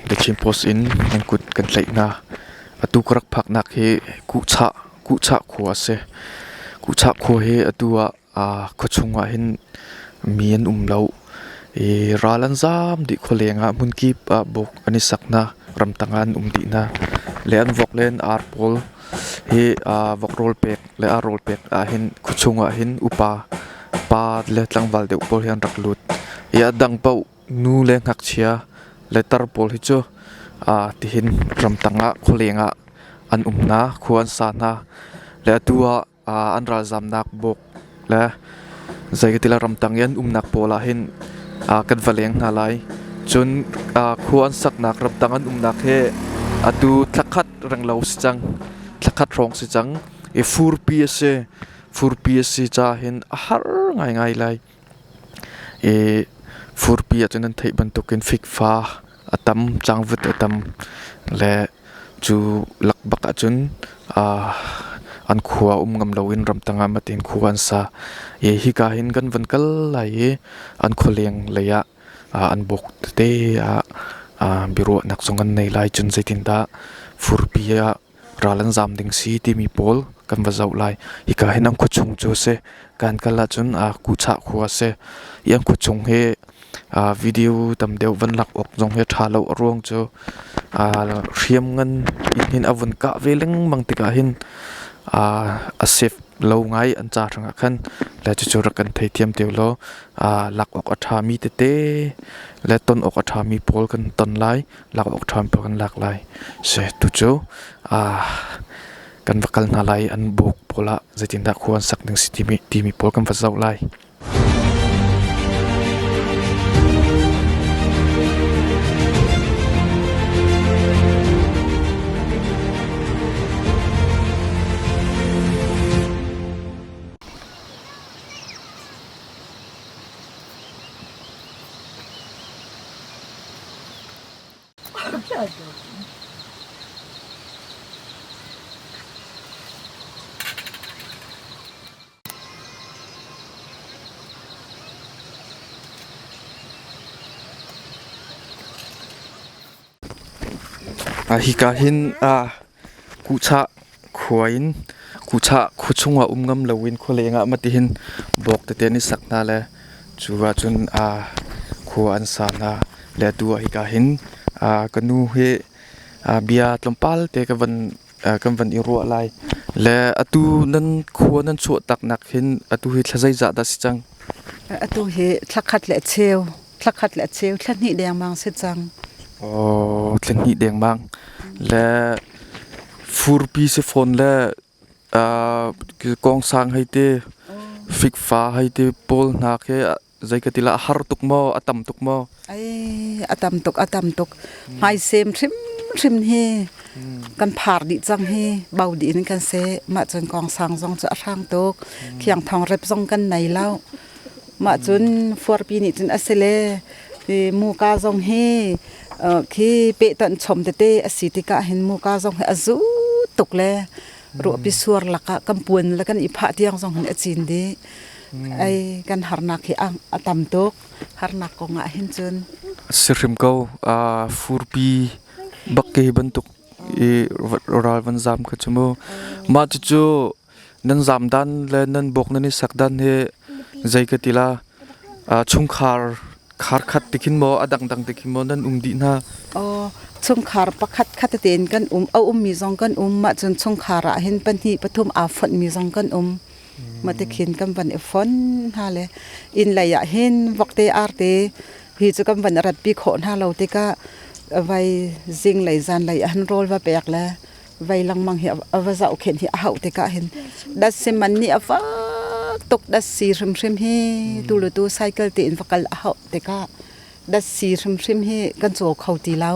The Chin Post in nan kut kan tlaih hna. Atu ka rak phaknak hi Kuhchah Kuhchah khua a si. Kuhchah khua hi atu ah khuachung ah hin mi an um lo i ral an zaam dih. Khualeng ah hmunkip ah buk an i sak hna. Ramtang ah an um dih hna. Le an vok le an ar pawl hi vok rawl pek le ar rawl pek ahhin khuachung ah hin upa pa le tlangval deuh pawl hi an rak lut. I a dang paoh nu le ngakchia le tar pawl hi cu tihin ramtang ah khualeng ah an um hna, khua an sa hna. Le atu ah an ralzamnak buk le zeitin ramtang i an umnak pawl ah hin kan va leng hna lai. Cun khua an saknak ramtang an umnak hi atu thlakhat renglo si cang, thlakhat hrawng si cang i furpi a si. Furpi a si caah hin a har ngaingai lai. I furpi ahcun nan theih bantukin fikfa a tam, cangvut a tam le cu lak bak ahcun an khua um ngam loin ramtang ah matin khua an sa. I hika hin kan van kal lai i an khualeng lei ah an bawk tete ah biaruahnak zong an nei lai. Cun zeitindah furpi ah ral an zaam ding si timi pawl kan va zoh lai. Hika hin an khuachung cu a si. Kan kal ahcun Kuchah khua a si. Hi an khuachung hi video tam deuh van lak awk zong hi a ṭha lo. A ruang cu hriam ngan in a vun kah ve lengmang tikah hin a safe lo ngai an ca hrangah khan le cucu rak kan theithiam te ulaw lak awk a ṭhami tete le ton awk a ṭhami pawl kan ton lai. Lak awk ṭha pawl kan lak lai. Si tucu kan va kal hna lai an buk pawl ah zeitindah khua an sak ding si timi pawl kan va zoh lai. Hika hin Kuhchah khua in Kuhchah khua chungah um ngam loin khualeng ah matihin bawk tete an i sak hna le cu ahcun khua an sa hna. Le atu ah hika hin ka nu hi bia tlawmpal te ka van kan van i ruah lai. Le atu nan khua nan chuah taknak hin atu hi thla zeizah dah si cang? Atu hi thla khat le cheu, thla khat le cheu, thla hnih dengmang si cang. Oh, thla hnih dengmang. Le furpi si fawn le kawngsang hei ti, fikfa hei ti pawl hna khi zei ka ti la a har tuk maw, a tam tuk maw? Ai, a tam tuk, a tam tuk. Hmaisem hrimhrim hi kan phar dih cang hi, bau dih in kan seh. Mah cun kawngsang zong cu a hrang tuk. Khiang thong rep zong kan nei lo. Mah cun fuarpi nih cun a si le muka zong hi khi pehtonh chom tete a si tikah hin muka zong hi a zu tuk le ruahpi suar lakah kan puan le kan i phah tiang zong hin a cin dih. Ai kan harnak hi a tam tuk. Harnak kong ah hin cun. Si hrim ko. Furpi bak ke bantuk i ral van zam kha cu mu. Mah cucu nan zam dan le nan bawk nan i sak dan hi zei ka ti la chungkhar khar khat ti khin maw a dangdang ti khin maw nan um dih hna? Aw, chungkhar pakhat khat tein kan um. A ummi zong kan um. Mah cun chungkhar ah hin pahnih pathum aa fonhmi zong kan um. Mah ti khin kan van i fon hna le inn lei ah hin vokte arte hi cu kan van ratpi khawh hna lo tikah vai zinglei zanlei ah hin rawl va pek le vei lengmang hi a va zohkhenh hi a hauh tikah hin datsi man nih a fak tuk. Datsi hrimhrim hi tu le tu cycle tein va kal a hauh tikah datsi hrimhrim hi kan caw kho ti lo.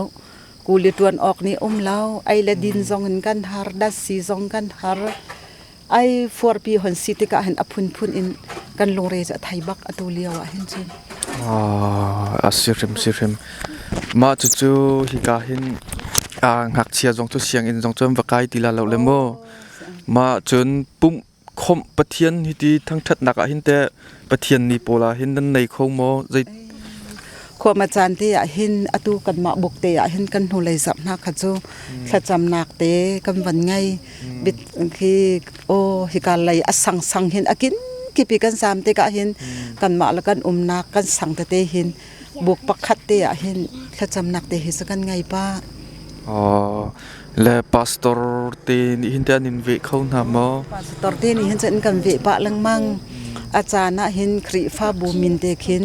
Kuli ṭuan awk nih um lo, ei le din zong in kan har, datsi zong kan har. Ai fuarpi hon si tikah hin a phunphun in kan lungre cu a thei bak atu lio ah hin cun. A si hrim, si hrim. Mah cucu hika hin ngakchia zong cu sianginn zong cu an va kai ti la lo le mu. Mah cun pumh khawmh Pathian hi ti thangṭhatnak ah hin teh Pathian ni pawl ah hin nan nei kho maw? Zei. Khuama caan te ah hin atu kanmah buk te ah hin kan hnulei zarh hna kha cu thlacamnak te kan van ngei. Bit khi aw hika lei a sang sang hin a kin kipi kan zaam tikah hin kanmah le kan umnak kan sang tete hin buk pakhat te ah hin thlacamnak te hi cu kan ngei pah. Aw le pastor te nih hin te an in veh kho hna maw? Pastor te nih hin cun kan veh pah lengmang. A caan ah hin Khrihfabu min te khin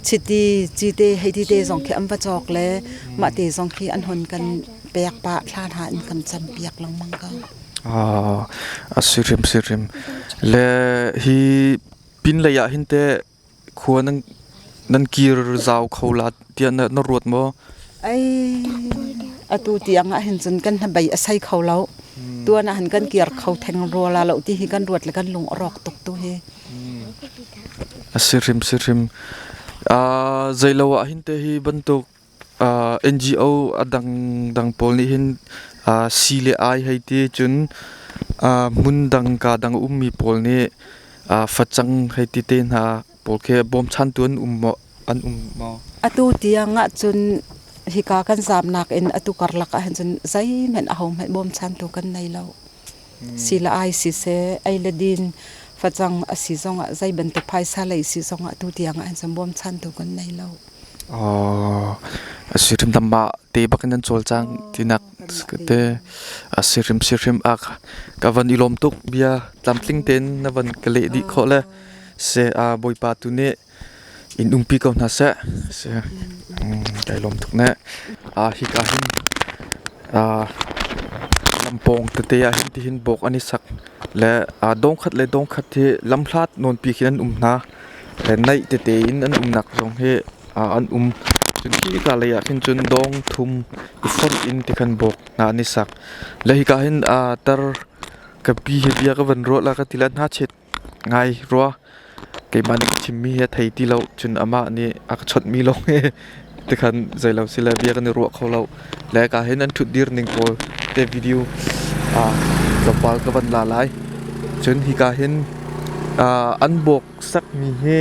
chiti cite hei ti te zong khi an va cawk le mah te zong khi an hon kan pek pah thla hna in kan cam piak lengmang ko. Ah, a si hrim si hrim. Le hi pinlei ah hin teh khua nan nan kir zau kho la tiah na ruat maw? Ai atu tiang ah hin cun kan hnabei a sei kho lo. Tuan ah hin kan kir kho theng rua la lo ti hi kan ruat le kan lung a rawk tuk tu hi. A si hrim si hrim. Zeilo ah hin te hi bantuk NGO a dangdang pawl nih hin si le ai hei ti cun hmun dang kaa dang a ummi pawl nih facang hei ti te hna pawl khi bawmchantu an um maw? An um maw? Atu tiang ahcun hika kan zaamnak in atu karlak ahhin cun zeihmanh ahohmanh bawmchantu kan nei lo. Si le ai siseh, ei le din, facang a si zongah zei bantuk phaisa lei si zongah atu tiang ahhin cun bawmchantu kan nei lo. A si hrim mah te bak in nan cawlcang tinak te a si hrim si hrim a ka van i lawm tuk bia tlamtling tein na van ka leh dih khawh le se a bawipa tu nih in umpi ko hna seh si kai lawm tuk ne a hika hin a lampawng tete ah hin tihin bawk an i sak le dongkhat le dongkhat hi lamhlat nawnpi khin an um hna. Naih tete in an umnak zong hi an um. Cun khika lei ah khin cun dawng thum i fonh in tikhan bawk hna an i sak. Le hika hin tar ka pi he bia ka van ruah la ka ti le hnachet ngai rua. Keimah nih ka chimmi hi a thei ti lo. Cun amah nih a ka chawnhmi lawng hi tikhan zeilo si le bia kan i ruah kho lo. Le hika hin an ṭhutdir ning pawl te video tlawmpal ka van la lai. Cun hika hin an bawk sakmi hi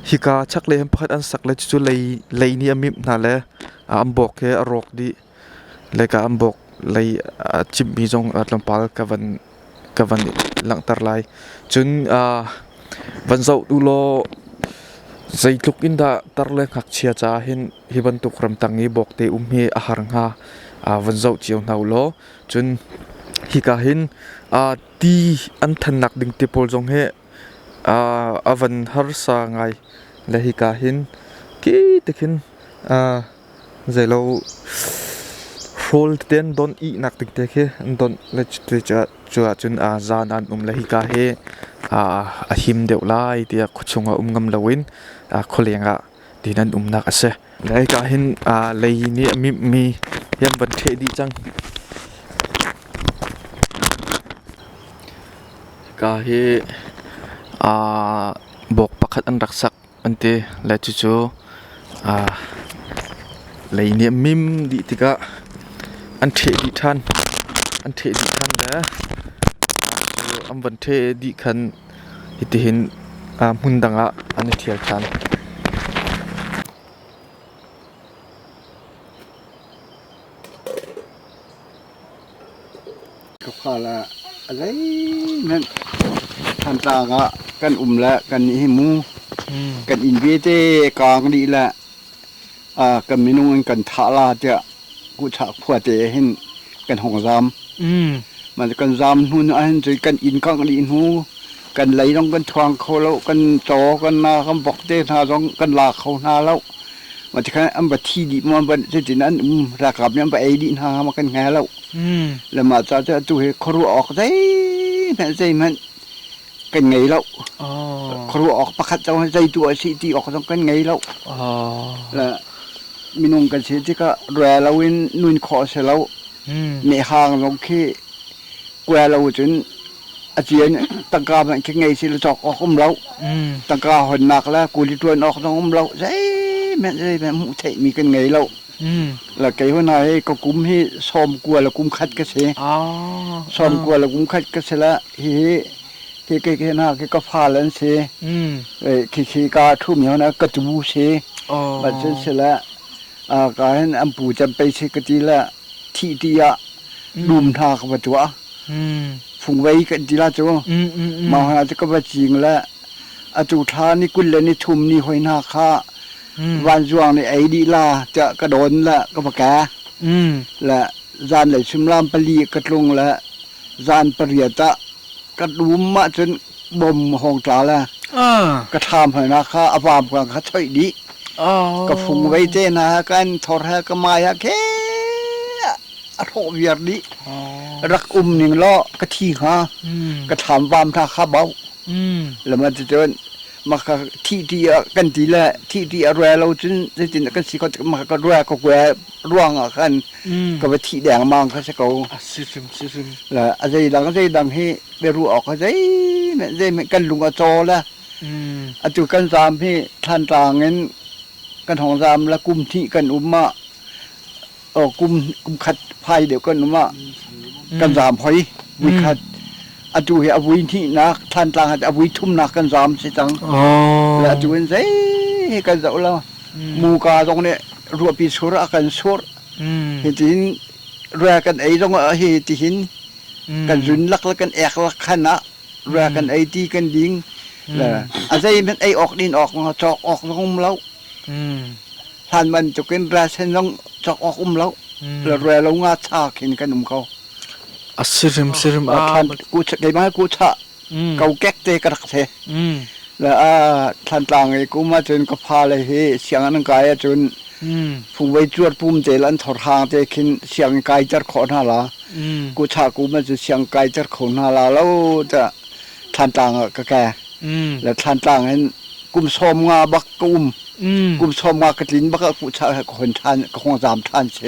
hika chaklei hin pakhat an sak le cucu lei lei nih a mimh hna le an bawk hi a rawk dih. Le ka an bawk lei a cimhmi zong tlawmpal ka van ka van langhter lai. Cun van zoh u law zeitluk in dah tar le ngakchia caah hin hi bantuk ramtang i bawkte um hi a har hnga van zoh cio hna u law. Cun hika hin ti an thannak ding te pawl zong hi a van harsa ngai le hika hin ki te khin zeilo hrawl tete an donh ihnak ding te khi an donh le cu ahcun zan an um le hika hi a him deuh lai tiah khuachung ah um ngam loin khualeng ah tiin an umnak a si. Le hika hin lei nih a mimhmi hi an van ṭheh dih cang. Hika hi bawk pakhat an rak sak an ti. Le cucu lei nih a mim dih tikah an ṭheh dih ṭhan. An ṭheh dih ṭhan le an van ṭheh dih khan hitihin hmun dang ah an i ṭhial ṭhan. Ka fale a zeihmanh Thantlang ah kan um le kan nih hi mu kan inn vialte kaang dih le kan minung in kan thah la tiah Kuhchah khuate hin kan hong zaam. Mah kan zaam hnu ahhin cun kan inn kangh dih hnu kan lei zong kan thuang kho lo, kan caw kan na kan vok te hna zong kan la kho hna lo. Mah tikhan an va thi dih maw an va cutin an um ralkap nih an va ei dih hna ma kan hngal lo. Le mah ca cu atu hi khuaruah awk zeihmanh zeihmanh kan ngei lo. Khuaruah awk pakhat zong zei tu a si ti awk zong kan ngei lo. Le minung kan si tikah rua loin nun khawh a si lo. Mehhang zong khi kua lo cun a cian tangka hmanh khi ngei si lo cawk awk um lo. Tangka honnak le kuli ṭuan awk zong um lo. Zeihmanh zeihmanh hmuh theihmi kan ngei lo. La kei hon hi ka kum hi 91 ka si. 91 ka si la hi hi Khi khi khi na khi ka fa lan si. Khi khi ka thu mi hona ka tu si. Ba cun si la ka hin an pu cam pe si ka ti la thi ti ah dum hna ka va tuah. Fungvei kan ti la cu. Ma hona cu ka va cing la atu thla ni 23 ni ni hoi hna kha vanzuang nih ei dih la tiah ka dawn la ka va ke. La zan lei suimilam 4 ka tlung le zan 8 ah ka dum ahcun bom hong tla le ka thlam hna kha a vam ka kha choih dih. Ka fung vei te hna kan thor he ka mai ha khe a hrawh viar dih. Rak um ning law ka thi hnga. Ka thlam vam hna kha bau. Lama cun maka thi ti kan ti le thi ti a rue lo cun zeitin kan si kho maka ka rue ka kue ruang ah khan ka va thi deng mang kha si ko. Si hrim si hrim. La a zei dang zei dang hi be ru awk zei zei kan lung a caw le atu kan zam hi Thantlang in kan hong zam la kum hnih kan um ah kum kum khat phai deuh kan um ah kan zaam hoi vui khat. Atu hi a vui hnihnak Thantlang ah a vui thumnak kan zaam si cang. Le atu in zei hi kan zoh lo. Muka zong nih ruahpi sur a kan sur. Hitin rua kan ei zong ah hi tihin kan zun lak le kan ek lak khan ah rua kan ei ti kan ding. Le a zei hmanh ei awk din awk cawk awk zong um lo. Hlan bantukin ration zong cawk awk um lo. Le rua lo nga cha khin kan um ko. A sirim sirim a keimah ku cha kokek te ka rak the. Le a Thantlang i kum ahcun ka fale hi sianginn an kai ahcun fungvei cuar pum te le an thor hang te khin sianginn kaiter khawh hna la. Ku cha kum ahcun siang kaiter kho hna la lo tiah Thantlang ah ka ke. Le Thantlang in kum 15 bak ka um. Kum 15 ka tlin bak ah ku cha ka hon than ka hong zam than si.